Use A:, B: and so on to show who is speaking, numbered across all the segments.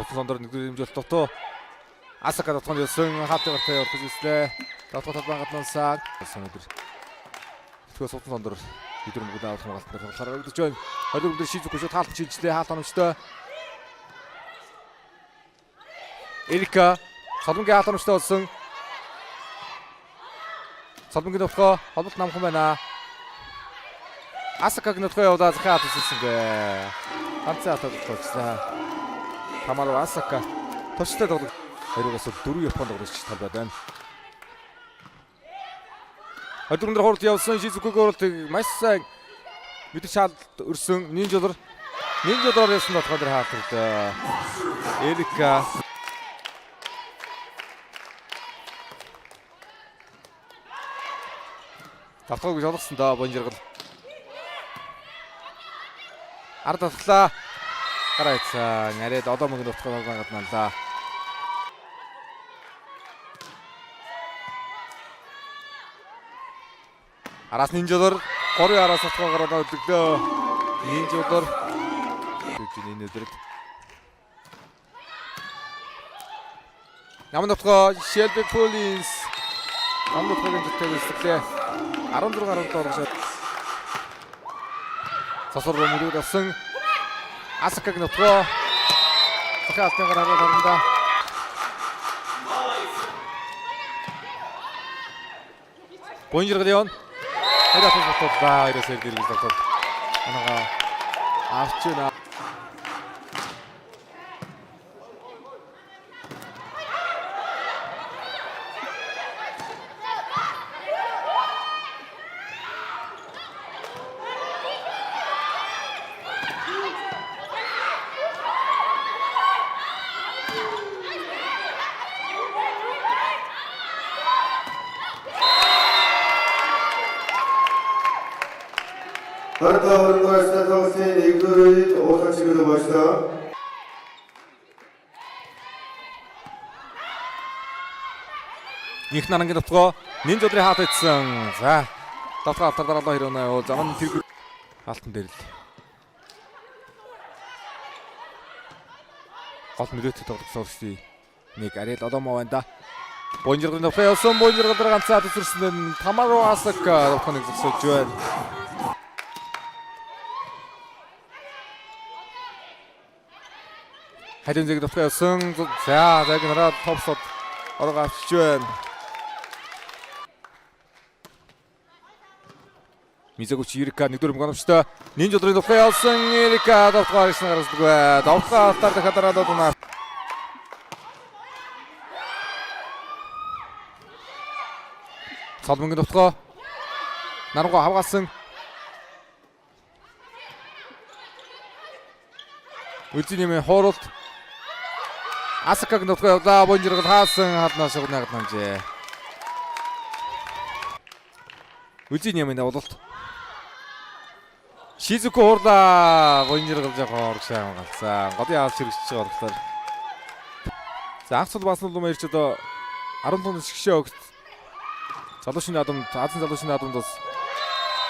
A: Сувтан Сондор нэгдүгээр дэмжүүлэлт дутуу. Асака дотгонд явсан хаалтын гартаа явах гэж үзлээ. Дотгоо талбай гаднаасаа өнөөдөр тэгэхээр Сувтан Сондор нэгдүгээр мөнгөд авах хамгаалтанд тоглохоор харагдаж байна. 22 дээр Шизуку шууд хаалт шилжлээ. Хаалт оновчтой. Эрика Солонгийн хаалт оновчтой болсон. Солонгийн нутгаа холболт намхан байна. Асакаг нутгаа явуулаа захаа хаалт үсэрсэнгүй. Ганцхан хаалт тоглолцсон. Тамару Асака туршилтаа тоглох 2-оос 4 Япон тоглогч талбайд байна. 24 дээр хурд явсан Шизукугийн хурдыг маш сайн мэдэрч хаалт өрсөн Нинжолор Нинжолоор явсан болохоор дээр хаалт өрлөө. Эрика Давтгаг жолгосон доо Бонжиргал. Ард татглаа. Гараа ийцэн. Арай одоо мөнгө нутгаар гадналаа. Араас Нинжолор 3 араас утгаа гараад өдөглөө. Нинжолор гэж энэ өдрөд. Нам нутгаа Shelby Collins. Нам нутгагийн зүтгэл эсрэглээ. 16 17 болгошоод Сосор руу мөрөөд авсан. Асакаг нутгаа. Захаа алтын гараад орондоо. Бонжиргал явна. Хоёр атас болтлоо. Хоёроос хоёр дэргэл болтол. Анагаа авч байна.
B: Харта 22 тоглолтын нэгдүгээр үед уулах чиглэл боллоо.
A: Их нарангийн нутгаа Нинжодрын хаалт ийдсэн. За. Давтгаа алтар дараалал 2 оноо. Зам тэр хаалтан дээр л. Гол нөлөөтэй тоглогч нэг Ариэл Одомо байна да. Бонжиргын нутгаа явсан. Бонжиргал дээр ганцаа төсөрсөн Тамару Асака нутгаа нэг зогсоож байна. Халин зэг нутгаа явсан. За, зэг нараад топсод орог авчиж байна. Мизагүч Эрика нэгдүгээр мөнгө оновчтой. Нинжодрын нутгаа явсан. Эрика давтгаа харсан гарсдаггүй. Давтгаа алтар дахиад дараад одно. Цол мөнгө нутгаа. Нарангаа хавгаалсан. Үлзий нэмээ хооролт. Асакаг нутгаа явлаа. Бонжиргал хаасан хаднаа шугнаа гаднамжээ. Үлзий нэмээ давлалт. Шизуку хуурлаа. Бонжиргал жоохон урагшаа хамгаалсан. Голын хаалт хэрэгжиж байгаа болохоор. За анх цул баасан улам ирч одоо 15 шгшээ өгт. Залуушийн наадамд, Азийн залуушийн наадамд бас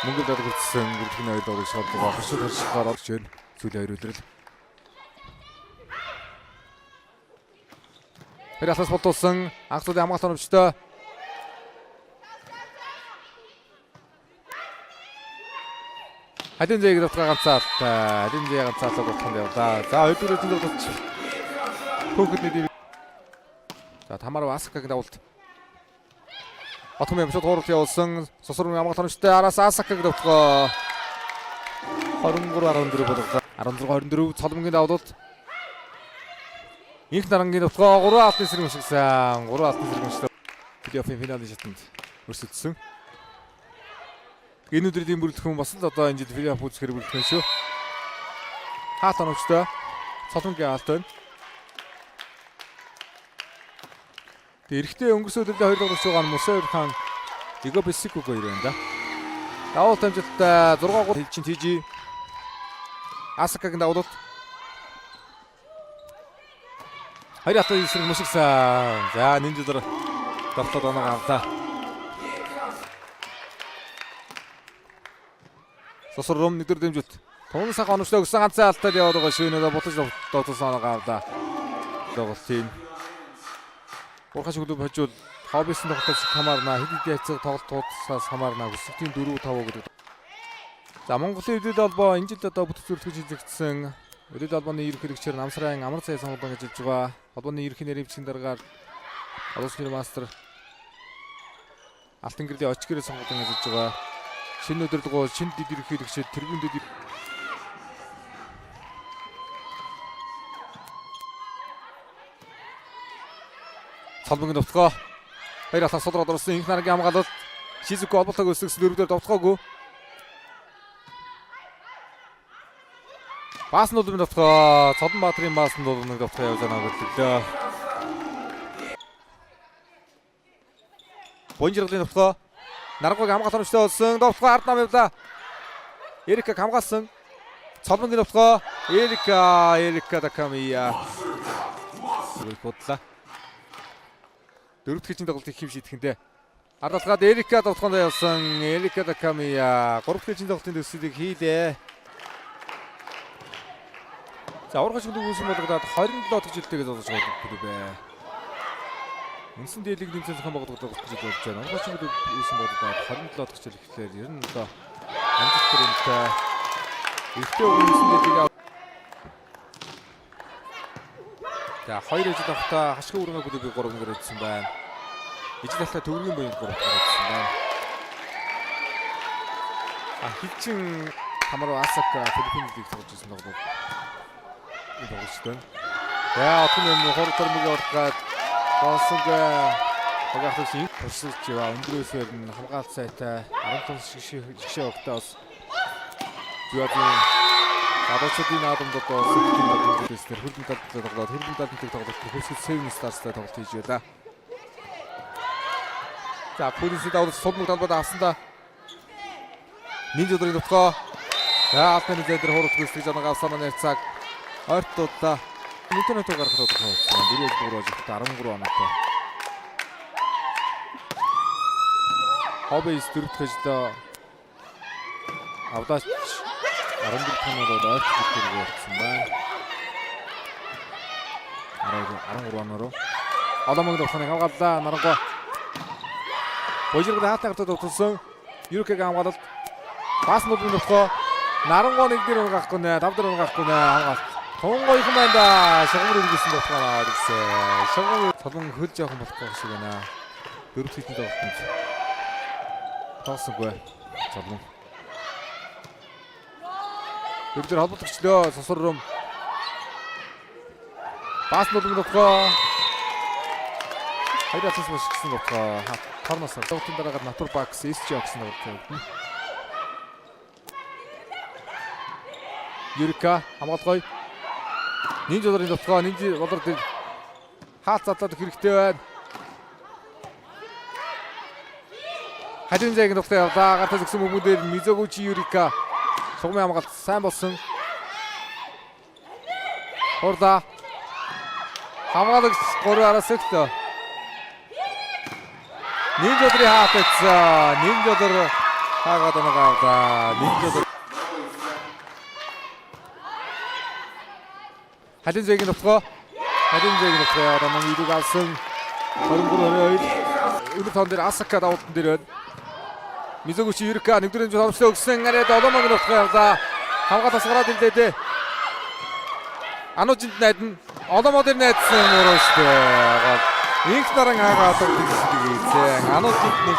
A: мөнгө дадаг хүртсэн бүртгэний хоёр тоглогч шалгуугаа хөршил хөршихоор орж байна. Сүүлийн хоёр үлрэл. Тэр алхас болтуулсан анх цулын хамгаалт оновчтой. Халин зээг дотгоо ганцаалтай. Халин зээ ганцаалаад утганд явлаа. За хоёрдугаар үеийн тоглогч хөөхөд нэг. За Тамару Асакагийн давалт. Батхан юм шууд хууралт явуулсан. Сусар хамгаалт оновчтой араас Асакаг дотгоо 23-14 болголоо. 16-24 Цолмонгийн давалт. Инх нарангийн дотгоо 3 алтны сэрэг уншигсан. 3 алтны сэрэг уншигсан. Плей-оффын финалийн шатанд өрсөлдсөн. Энэ өдрийн бүрэлдэхүүн бас л одоо энэ жил плей-офф үзэхэр бүрэлдэхүүн шүү. Хаалт оновчтой. Цолмонгийн хаалт байна. Тэгээ эрэгтэй өнгөрсөн өдрийн хоёр тоглогч байгаа нь Мусаев хаан Иго Бесикуго хоёр байна да. Давуулт амжилттай 6-3 хилчин ТЖ. Асакагийн давуулт. Хоёр алтны эсрэг мушигсан. За Нинжолор давтаад оноо авлаа. Сосор рум нэгдүгээр дэмжүүлт. Тун сайхан оновчтой өгсөн ганцхан алтаад яваад байгаа шүү. Өнөө булаж довтолсон оноо авлаа. тоглолт юм. Уурхай шиг клуб хожуул Хоббисын тоглолтоос хамаарна. Хэд хэдэн хацаг тоглолт туудсаас хамаарна. Өсөлтийн 4 5 гэдэг. За Монголын өвдөд холбоо энэ жил одоо бүтэц зүртгэж хийгдсэн. Өвдөд холбооны ерөнхийлөгчээр Намсрайн Амар цай сонгодог гэж хэлж байгаа. Холбооны ерөнхий нэрийн даргаар олон мастер Алтан гэрлийн очгэрээ сонгодог гэж хэлж байгаа. Шинэ удирдлагуу шинэ дэд ерөнхийлөгчид тэргүүн дэд Цолбонгийн довтолгоо. Хоёр алхах сул орсон инх нарангийн хамгаалалт. Шизүко холбоолтойг өсгсөн дөрөвдөр довтолгоогүй. Баасан дулмын довтолгоо. Цолон Баатрын баасан дулмын довтолгоо явж байгаа хөдлөлөө. Бонжиргалын довтолгоо. Нарангуйг хамгаалах өмчтэй болсон. Довтолгоо ард нам явлаа. Эрикаг хамгаалсан. Цолбонгийн довтолгоо. Эрика, Эрика Дакамия. Их удлаа. Дөрөв дэх хичээн тоглолтыг хэв шийдэхэндээ. Ардалгаад Эрика довтолгоонд явсан. Эрика Дакамия 3 дахь хичээн тоглолтын төсөлийг хийлээ. За ургаж клуб үүсэн болгодод 27 дахь жилтэйгээ золж байгаа клуб ээ. Үндсэн дээлийг нэмсэн зохион байгуулалт гэж болж байна. Ургаж клуб үүсэн болгодод 27 дахь жил эхлэхээр 97 амжилт төрөмтэй. Эрэгтэй үндсэн дээлийг За хоёр ижил авахта хашгүй өргөө клубыг 3 мөнгөөр эзсэн байна. Ижил авахта төвөргийн буянд 3 дахь эзсэн байна. А хичин Камаро Асака Филиппин лиг тоглож байсан тоглолт. Энэ тоглогчтой байна. За отхон юм хурдтар мөг орох гад болсон багахлын юм туршилж яваа өндрөөсөө нь хамгаалт сайтай 15 шигшээ огтоос Зюадын гадуурчдын наадамд одоо сэтгүүлийн тоглолтын хөлбөмбөг талд тоглоод хөлбөмбөг талд тоглолт хөлсөд Seven Stars-тай тоглолт хийж байлаа. За полиси давлаж сулмаг талбайд авсан да. Нинж өдрийн нутгаа. За алтны зай дээр хурд гүйцэтгэж байгаа авсан маань цаг ойрт дуудлаа. Интернет руу гаргах тодорхой болсон. 4-3 ажигт 13 оноотой. Хоббис дөрөв дэх ажлаа авдаач 14 дахь оноор ойрт гүйцэтгэх болсон байна. 13 оноор. Оломог довхоныг хамгааллаа. Нарангуй. Божиргол хаалтны гартад утсан. Юркэг хамгаалалт. Пас нүдэн довхоо. Нарангуй нэг дээр унгаахгүй нэ, тав дээр унгаахгүй нэ хамгаалт. Тунгойхон байна да. Шугамар үргэлсэн довхоо гэсэн. Шугам толон хөл жоохон болохгүй шиг байна. Дөрөв хэдэн тоглолтод. Тоглосонгүй. Золон. Дөрөв дээр холбогдчихлоо. Сусар рум. Пас нүдэн довхоо. Хоёр алаас маш гисэн довхоо. Торноос тоглолтын дараагаар Натур Бакс SG гэсэн тоглолт явагдана. Юрика хамгаалгой. Нинж болрын довтгоо, нинж болор дээр хаалт задлаад өгөх хэрэгтэй байна. Хажуун зайг довтгоо явлаа. Гартаа згсэн хүмүүдээр Мизогучи Юрика шугамын хамгаалт сайн болсон. Хурда. Хамгаалагч 3 араас өглөө. Нинж болрын хаалт байсан. Нинж болор хаагаад оноо авлаа. Нинж болор Халин зэгийн нутгаа. Халин зэгийн нутгаа яваад мөн илүүг авсан. 23 22. Өндөр тоон дээр Асака давуултан дээр байна. Мизогучи Юрика нэгдүгээр хэмжээ хомчлоо өгсөн. Арай долоомог нутгаа явлаа. Хамгаалаас гараад ирлээ дээ. Анужинд найдна. Оломо дээр найдсан муруу шүү дээ. Инх наран хаагаад хийсэн. Анужинд нэг